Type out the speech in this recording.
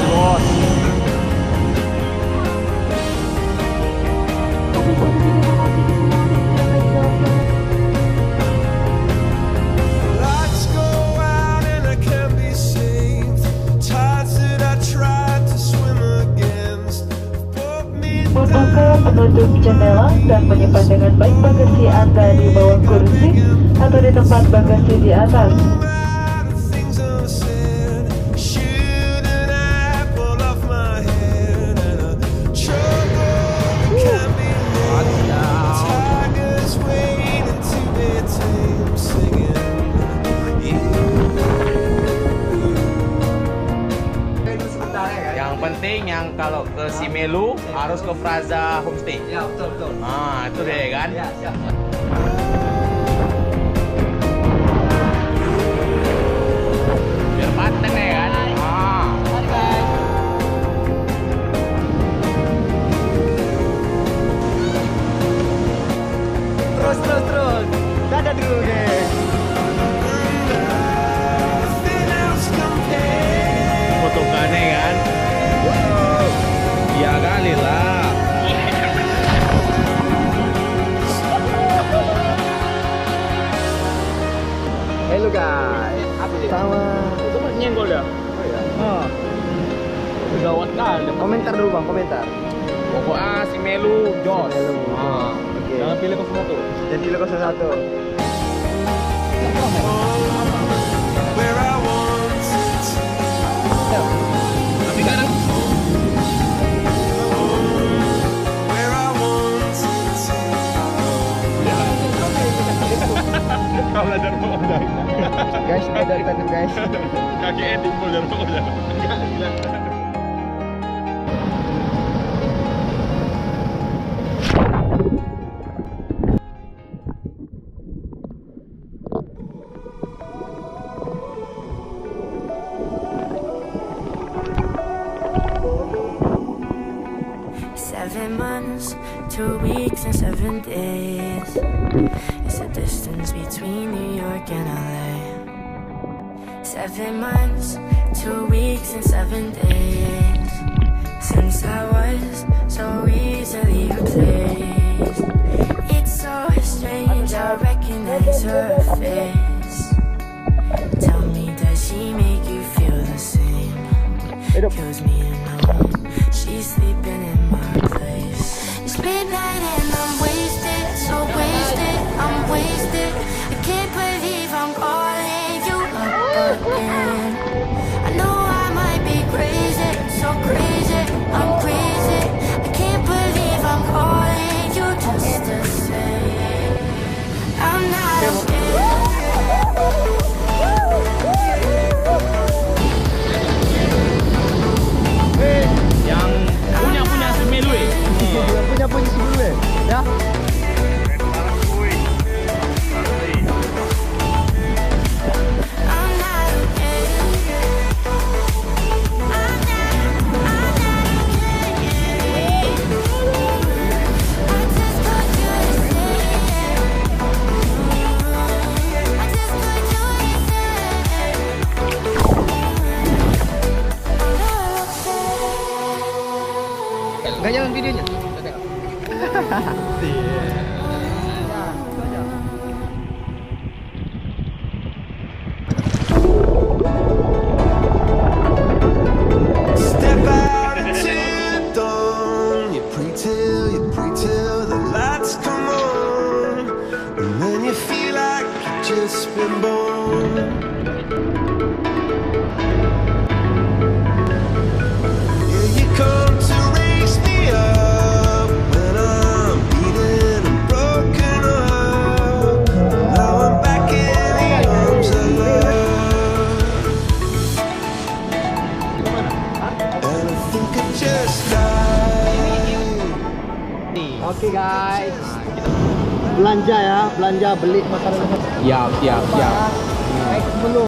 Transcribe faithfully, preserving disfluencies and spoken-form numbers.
Bos. Lights go out and I can't be saved. Tides that I tried to swim against. Membuka penutup jendela dan menyimpan dengan baik bagasi anda di bawah kursi atau di tempat bagasi di atas. Yang penting, yang kalau ke Simelu, harus ke Fraza Homestay. Ya, betul, betul. Ah, itu deh kan. Ya, siap. Biar paten ya kan. Ah. Terus, terus, terus. Dadah dulu, geng. Foto kane kan? Ya kali lah. Hello guys. Sama. Nyenggol dah. Oh, iya. Ha. Gawat kan. Komentar dulu, Bang, komentar. Pokoknya Simelu jos. Simelu. Ha. Oke. Jangan pilih kosong satu. Jadi pilih kosong satu. Kau belajar bohong, guys. Guys, belajar tadi, guys. Kaki edit pun jangan bohong, jangan. Seven months, two weeks and seven days. It's the distance between New York and L A. Seven months, two weeks and seven days since I was so easily replaced. It's so strange, I recognize her face. Tell me, does she make you feel the same? Kills me alone. She's sleeping in my place. It's midnight and I'm wasted, so wasted, I'm wasted. I can't believe I'm calling you up again. I know I might be crazy, so crazy, I'm crazy. I can't believe I'm calling you just the same. I'm not okay. Yang punya-punya Simelu, eh. Yang punya-punya Simelu, eh. Ya. Enggak jalan videonya. Step out into the dawn. You pray till, you pray till the lights come on, and then you feel like you've just been born. Yeah, you come to raise me up when I'm beaten and broken up. Now I'm back in the arms of love. And I think I just died. Oke, guys. Belanja ya, belanja beli makanan. Siap, siap, siap. Guys, sebelum